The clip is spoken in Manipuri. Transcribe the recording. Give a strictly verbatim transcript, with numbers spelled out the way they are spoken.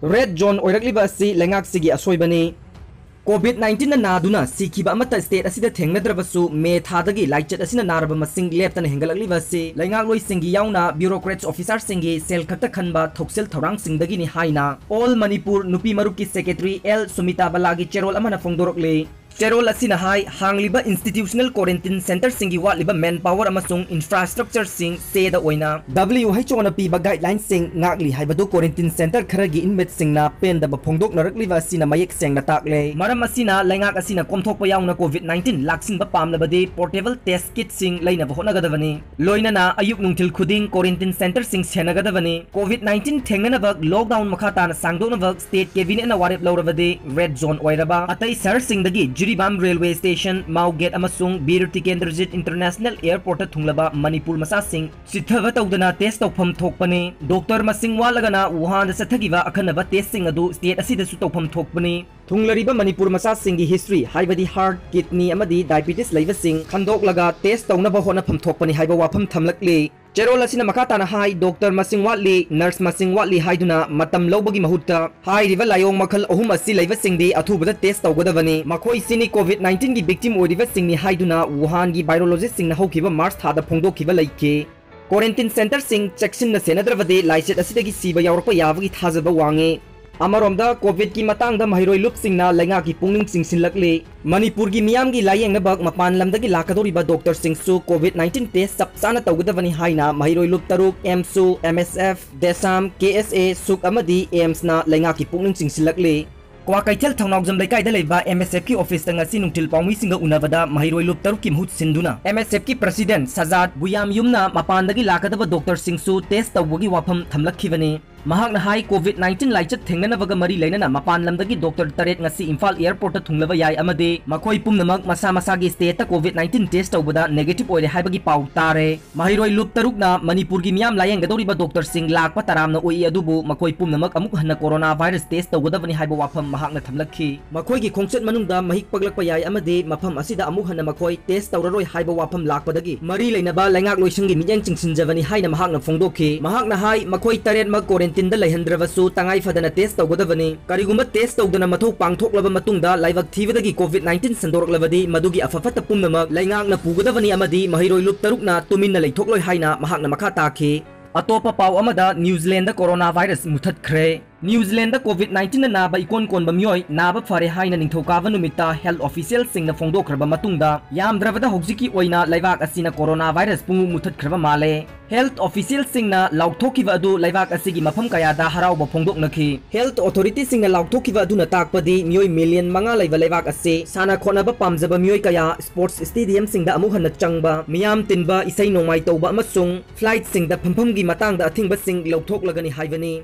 Red zone ꯑꯣꯏꯔꯛꯂꯤꯕ ꯑꯁꯤ ꯂꯩꯉꯥꯛꯁꯤꯒꯤ ꯑꯁꯣꯏꯕꯅꯤ꯫ COVID nineteen ꯅ ꯅꯥꯗꯨꯅ ꯁꯤꯈꯤꯕ ꯑꯃꯠꯇ state ꯑꯁꯤꯗ ꯊꯦꯡꯅꯗ꯭ꯔꯕꯁꯨ, May ꯊꯥꯗꯒꯤ ꯂꯥꯏꯆꯠ ꯑꯁꯤꯅ ꯅꯥꯔꯕ ꯃꯁꯤꯡ ꯂꯦꯞꯇꯅ ꯍꯦꯟꯒꯠꯂꯛꯂꯤꯕ ꯑꯁꯤ ꯂꯩꯉꯥꯛꯂꯣꯏꯁꯤꯡꯒꯤ ꯌꯥꯎꯅ bureaucrats officer ꯁꯤꯡꯒꯤ ꯁꯦꯜ ꯈꯛꯇ ꯈꯟꯕ ꯊꯧꯁꯤꯜ ꯊꯧꯔꯥꯡꯁꯤꯡꯗꯒꯤꯅꯤ ꯍꯥꯏꯅ All Manipur ꯅꯨꯄꯤ ꯃꯔꯨꯞꯀꯤ secretary L ꯁꯨꯃꯤꯇꯥ ꯕꯂꯥꯒꯤ ꯆꯦꯔꯣꯜ ꯑꯃꯅ ꯐꯣꯡꯗꯣꯔꯛꯂꯤ꯫ ꯆꯦꯔꯣꯜ ꯑꯁꯤꯅ ꯍꯥꯏ, ꯍꯥꯡꯂꯤꯕ institutional quarantine centre ꯁꯤꯡꯒꯤ ꯋꯥꯠꯂꯤꯕ manpower ꯑꯃꯁꯨꯡ infrastructure ꯁꯤꯡ ꯆꯦꯗ ꯑꯣꯏꯅ W H O ꯅ ꯄꯤꯕ guideline ꯁꯤꯡ ꯉꯥꯛꯂꯤ ꯍꯥꯏꯕꯗꯨ quarantine centre ꯈꯔꯒꯤ inmate ꯁꯤꯡꯅ ꯄꯦꯟꯗꯕ ꯐꯣꯡꯗꯣꯛꯅꯔꯛꯂꯤꯕ ꯑꯁꯤꯅ ꯃꯌꯦꯛ ꯁꯦꯡꯅ ꯇꯥꯛꯂꯦ꯫ ꯃꯔꯝ ꯑꯁꯤꯅ, ꯂꯩꯉꯥꯛ ꯑꯁꯤꯅ ꯀꯣꯝꯊꯣꯛꯄ ꯌꯥꯎꯅ COVID nineteen ꯂꯥꯛꯁꯤꯟꯕ ꯄꯥꯝꯂꯕꯗꯤ portable test kit ꯁꯤꯡ ꯂꯩꯅꯕ ꯍꯣꯠꯅꯒꯗꯕꯅꯤ꯫ ꯂꯣꯏꯅꯅ ꯑꯌꯨꯛ ꯅꯨꯡꯊꯤꯜ ꯈꯨꯗꯤꯡ quarantine centre ꯁꯤꯡ ꯁꯦꯟꯅꯒꯗꯕꯅꯤ꯫ COVID nineteen ꯊꯦꯡꯅꯅꯕ lockdown ꯃꯈꯥ ꯇꯥꯅ ꯁꯥꯡꯗꯣꯛꯅꯕ state cabinet ꯅ ꯋꯥꯔꯦꯞ ꯂꯧꯔꯕꯗꯤ, red zone ꯑꯣꯏꯔꯕ ꯑꯇꯩ ꯁꯍꯔꯁꯤꯡꯗꯒꯤ ꯖꯤꯔꯤꯕꯥꯝ railway station, ꯃꯥꯎ gate ꯑꯃꯁꯨꯡ ꯕꯤꯔ ꯇꯤꯀꯦꯟꯗ꯭ꯔꯖꯤꯠ international airport ꯇ ꯊꯨꯡꯂꯕ ꯃꯅꯤꯄꯨꯔ ꯃꯆꯥꯁꯤꯡ ꯆꯤꯠꯊꯕ ꯇꯧꯗꯅ test ꯇꯧꯐꯝ ꯊꯣꯛꯄꯅꯤ꯫ Doctor ꯃꯁꯤꯡ ꯋꯥꯠꯂꯒꯅ ꯋꯨꯍꯥꯟꯗ ꯆꯠꯊꯈꯤꯕ ꯑꯈꯟꯅꯕ test ꯁꯤꯡ ꯑꯗꯨ state ꯑꯁꯤꯗꯁꯨ ꯇꯧꯐꯝ ꯊꯣꯛꯄꯅꯤ꯫ ꯊꯨꯡꯂꯔꯤꯕ ꯃꯅꯤꯄꯨꯔ ꯃꯆꯥꯁꯤꯡꯒꯤ history, ꯍꯥꯏꯕꯗꯤ heart, kidney ꯑꯃꯗꯤ diabetes ꯂꯩꯕꯁꯤꯡ ꯈꯟꯗꯣꯛꯂꯒ test ꯇꯧꯅꯕ ꯍꯣꯠꯅꯐꯝ ꯊꯣꯛꯄꯅꯤ ꯍꯥꯏꯕ ꯋꯥꯐꯝ ꯊꯝꯂꯛꯂꯤ꯫ ꯆꯦꯔꯣꯜ ꯑꯁꯤꯅ ꯃꯈꯥ ꯇꯥꯅ ꯍꯥꯏ, doctor ꯃꯁꯤꯡ ꯋꯥꯠꯂꯤ, nurse ꯃꯁꯤꯡ ꯋꯥꯠꯂꯤ ꯍꯥꯏꯗꯨꯅ ꯃꯇꯝ ꯂꯧꯕꯒꯤ ꯃꯍꯨꯠꯇ, ꯍꯥꯏꯔꯤꯕ ꯂꯥꯏꯑꯣꯡ ꯃꯈꯜ ꯑꯍꯨꯝ ꯑꯁꯤ ꯂꯩꯕꯁꯤꯡꯗꯤ ꯑꯊꯨꯕꯗ test ꯇꯧꯒꯗꯕꯅꯤ꯫ ꯃꯈꯣꯏꯁꯤꯅꯤ COVID nineteen ꯒꯤ victim ꯑꯣꯏꯔꯤꯕꯁꯤꯡꯅꯤ ꯍꯥꯏꯗꯨꯅ ꯋꯨꯍꯥꯟꯒꯤ virologist ꯁꯤꯡꯅ ꯍꯧꯈꯤꯕ March ꯊꯥꯗ ꯐꯣꯡꯗꯣꯛꯈꯤꯕ ꯂꯩꯈꯤ꯫ Quarantine centre ꯁꯤꯡ ꯆꯦꯛꯁꯤꯟꯅ ꯁꯦꯟꯅꯗ꯭ꯔꯕꯗꯤ ꯂꯥꯏꯆꯠ ꯑꯁꯤꯗꯒꯤ ꯁꯤꯕ ꯌꯥꯎꯔꯛꯄ ꯌꯥꯕꯒꯤ ꯊꯥꯖꯕ ꯋꯥꯡꯉꯤ꯫ ꯑꯃꯔꯣꯝꯗ, COVID ꯀꯤ ꯃꯇꯥꯡꯗ ꯃꯍꯩꯔꯣꯏ ꯂꯨꯞꯁꯤꯡꯅ ꯂꯩꯉꯥꯛꯀꯤ ꯄꯨꯛꯅꯤꯡ ꯆꯤꯡꯁꯤꯜꯂꯛꯂꯤ꯫ ꯃꯅꯤꯄꯨꯔꯒꯤ ꯃꯤꯌꯥꯝꯒꯤ ꯂꯥꯌꯦꯡꯅꯕ ꯃꯄꯥꯟ ꯂꯝꯗꯒꯤ ꯂꯥꯛꯀꯗꯧꯔꯤꯕ doctor ꯁꯤꯡꯁꯨ COVID nineteen test ꯆꯞ ꯆꯥꯅ ꯇꯧꯒꯗꯕꯅꯤ ꯍꯥꯏꯅ ꯃꯍꯩꯔꯣꯏ ꯂꯨꯞ ꯇꯔꯨꯛ, AMSU, MSF, DESAM, KSA, SUK ꯑꯃꯗꯤ AIMS ꯅ ꯂꯩꯉꯥꯛꯀꯤ ꯄꯨꯛꯅꯤꯡ ꯆꯤꯡꯁꯤꯜꯂꯛꯂꯤ꯫ ꯀ꯭ꯋꯥꯀꯩꯊꯦꯜ ꯊꯧꯅꯥꯎꯖꯝ ꯂꯩꯀꯥꯏꯗ ꯂꯩꯕ MSF ꯀꯤ office ꯇ ꯉꯁꯤ ꯅꯨꯡꯊꯤꯜ ꯄꯥꯎꯃꯤꯁꯤꯡꯒ ꯎꯅꯕꯗ ꯃꯍꯩꯔꯣꯏ ꯂꯨꯞ ꯇꯔꯨꯛꯀꯤ ꯃꯍꯨꯠ ꯁꯤꯟꯗꯨꯅ MSF ꯀꯤ president ꯁꯖꯥꯗ ꯕꯨꯌꯥꯝꯌꯨꯝꯅ ꯃꯄꯥꯟꯗꯒꯤ ꯂꯥꯛꯀꯗꯕ doctor ꯁꯤꯡꯁꯨ test ꯇꯧꯕꯒꯤ ꯋꯥꯐꯝ ꯊꯝꯂꯛꯈꯤꯕꯅꯤ꯫ ꯃꯍꯥꯛꯅ ꯍꯥꯏ, COVID nineteen ꯂꯥꯏꯆꯠ ꯊꯦꯡꯅꯅꯕꯒ ꯃꯔꯤ ꯂꯩꯅꯅ ꯃꯄꯥꯟ ꯂꯝꯗꯒꯤ doctor ꯇꯔꯦꯠ ꯉꯁꯤ ꯏꯝꯐꯥꯜ airport ꯇ ꯊꯨꯡꯂꯕ ꯌꯥꯏ ꯑꯃꯗꯤ ꯃꯈꯣꯏ ꯄꯨꯝꯅꯃꯛ ꯃꯁꯥ ꯃꯁꯥꯒꯤ state ꯇ COVID nineteen test ꯇꯧꯕꯗ negative ꯑꯣꯏꯔꯦ ꯍꯥꯏꯕꯒꯤ ꯄꯥꯎ ꯇꯥꯔꯦ꯫ ꯃꯍꯩꯔꯣꯏ ꯂꯨꯞ ꯇꯔꯨꯛꯅ ꯃꯅꯤꯄꯨꯔꯒꯤ ꯃꯤꯌꯥꯝ ꯂꯥꯌꯦꯡꯒꯗꯧꯔꯤꯕ doctor ꯁꯤꯡ ꯂꯥꯛꯄ ꯇꯔꯥꯝꯅ ꯑꯣꯛꯏ, ꯑꯗꯨꯕꯨ ꯃꯈꯣꯏ ꯄꯨꯝꯅꯃꯛ ꯑꯃꯨꯛ ꯍꯟꯅ corona virus test ꯇꯧꯒꯗꯕꯅꯤ ꯍꯥꯏꯕ ꯋꯥꯐꯝ ꯃꯍꯥꯛꯅ ꯊꯝꯂꯛꯈꯤ꯫ ꯃꯈꯣꯏꯒꯤ ꯈꯣꯡꯆꯠ ꯃꯅꯨꯡꯗ ꯃꯍꯤꯛ ꯄꯛꯂꯛꯄ ꯌꯥꯏ ꯑꯃꯗꯤ ꯃꯐꯝ ꯑꯁꯤꯗ ꯑꯃꯨꯛ ꯍꯟꯅ ꯃꯈꯣꯏ test ꯇꯧꯔꯔꯣꯏ ꯍꯥꯏꯕ ꯋꯥꯐꯝ ꯂꯥꯛꯄꯗꯒꯤ ꯃꯔꯤ ꯂꯩꯅꯕ ꯂꯩꯉꯥꯛꯂꯣꯏꯁꯪꯒꯤ ꯃꯤꯠꯌꯦꯡ ꯆꯤꯡꯁꯤꯟꯖꯕꯅꯤ ꯍꯥꯏꯅ ꯃꯍꯥꯛꯅ ꯐꯣꯡꯗꯣꯛꯈꯤ꯫ ꯃꯍꯥꯛꯅ ꯍꯥꯏ, ꯃꯈꯣꯏ ꯇꯔꯦꯠꯃꯛ quarantine ꯇꯤꯟꯗ ꯂꯩꯍꯟꯗ꯭ꯔꯕꯁꯨ ꯇꯉꯥꯏ ꯐꯗꯅ ꯇꯦꯁ ꯇꯧꯒꯗꯕꯅꯤ꯫ ꯀꯔꯤꯒꯨꯝꯕ ꯇꯦꯁ ꯇꯧꯗꯅ ꯃꯊꯧ ꯄꯥꯡꯊꯣꯛꯂꯕ ꯃꯇꯨꯡꯗ ꯂꯥꯏꯕꯛ ꯊꯤꯕꯗꯒꯤ ꯀꯣꯚꯤꯗ ꯅꯥꯏꯟꯇꯤꯟ ꯁꯟꯗꯣꯔꯛꯂꯕꯗꯤ ꯃꯗꯨꯒꯤ ꯑꯐ ꯐꯠꯇ ꯄꯨꯝꯅꯃꯛ ꯂꯩꯉꯥꯛꯅ ꯄꯨꯒꯗꯕꯅꯤ ꯑꯃꯗꯤ ꯃꯍꯩꯔꯣꯏ ꯂꯨꯞ ꯇꯔꯨꯛꯅ ꯇꯨꯃꯤꯟꯅ ꯂꯩꯊꯣꯛꯂꯣꯏ ꯍꯥꯏꯅ ꯃꯍꯥꯛꯅ ꯃꯈꯥ ꯇꯥꯈꯤ꯫ ꯑꯇꯣꯞꯄ ꯄꯥꯎ ꯑꯃꯗ, ꯅ꯭ꯌꯨꯖꯤꯂꯦꯟꯗ ꯀꯣꯔꯣꯅꯥ ꯚꯥꯏꯔꯁ ꯃꯨꯊꯠꯈ꯭ꯔꯦ꯫ ꯅ꯭ꯌꯨꯖꯤꯂꯦꯟꯗ ꯀꯣꯚꯤꯗ ꯅꯥꯏꯟꯇꯤꯟꯅ ꯅꯥꯕ ꯏꯀꯣꯟ ꯀꯣꯟꯕ ꯃꯤꯑꯣꯏ ꯅꯥꯕ ꯐꯔꯦ ꯍꯥꯏꯅ ꯅꯤꯡꯊꯧꯀꯥꯕ ꯅꯨꯃꯤꯠꯇ ꯍꯦꯜꯊ ꯑꯣꯐꯤꯁꯤꯌꯦꯜꯁꯤꯡꯅ ꯐꯣꯡꯗꯣꯛꯈ꯭ꯔꯕ ꯃꯇꯨꯡꯗ, ꯌꯥꯝꯗ꯭ꯔꯕꯗ ꯍꯧꯖꯤꯛꯀꯤ ꯑꯣꯏꯅ ꯂꯩꯕꯥꯛ ꯑꯁꯤꯅ ꯀꯣꯔꯣꯅꯥ ꯚꯥꯏꯔꯁ ꯄꯨꯡꯃꯨ ꯃꯨꯊꯠꯈ꯭ꯔꯕ ꯃꯥꯜꯂꯦ꯫ ꯍꯦꯜꯊ ꯑꯣꯐꯤꯁꯤꯌꯦꯜꯁꯤꯡꯅ ꯂꯥꯎꯊꯣꯛꯈꯤꯕ ꯑꯗꯨ ꯂꯩꯕꯥꯛ ꯑꯁꯤꯒꯤ ꯃꯐꯝ ꯀꯌꯥꯗ ꯍꯔꯥꯎꯕ ꯐꯣꯡꯗꯣꯛꯅꯈꯤ꯫ ꯍꯦꯜꯊ ꯑꯣꯊꯣꯔꯤꯇꯤꯁꯤꯡꯅ ꯂꯥꯎꯊꯣꯛꯈꯤꯕ ꯑꯗꯨꯅ ꯇꯥꯛꯄꯗꯤ ꯃꯤꯑꯣꯏ ꯃꯤꯂꯤꯌꯟ ꯃꯉꯥ ꯂꯩꯕ ꯂꯩꯕꯥꯛ ꯑꯁꯤ ꯁꯥꯟꯅ ꯈꯣꯠꯅꯕ ꯄꯥꯝꯖꯕ ꯃꯤꯑꯣꯏ ꯀꯌꯥ ꯁ꯭ꯄꯣꯔꯠꯁ ꯁ꯭ꯇꯦꯗꯤꯌꯝꯁꯤꯡꯗ ꯑꯃꯨꯛ ꯍꯟꯅ ꯆꯪꯕ, ꯃꯤꯌꯥꯝ ꯇꯤꯟꯕ, ꯏꯁꯩ ꯅꯣꯡꯃꯥꯏ ꯇꯧꯕ ꯑꯃꯁꯨꯡ ꯐ꯭ꯂꯥꯏꯠꯁꯤꯡꯗ ꯐꯝꯐꯝꯒꯤ ꯃꯇꯥꯡꯗ ꯑꯊꯤꯡꯕꯁꯤꯡ ꯂꯧꯊꯣꯛꯂꯒꯅꯤ ꯍꯥꯏꯕꯅꯤ꯫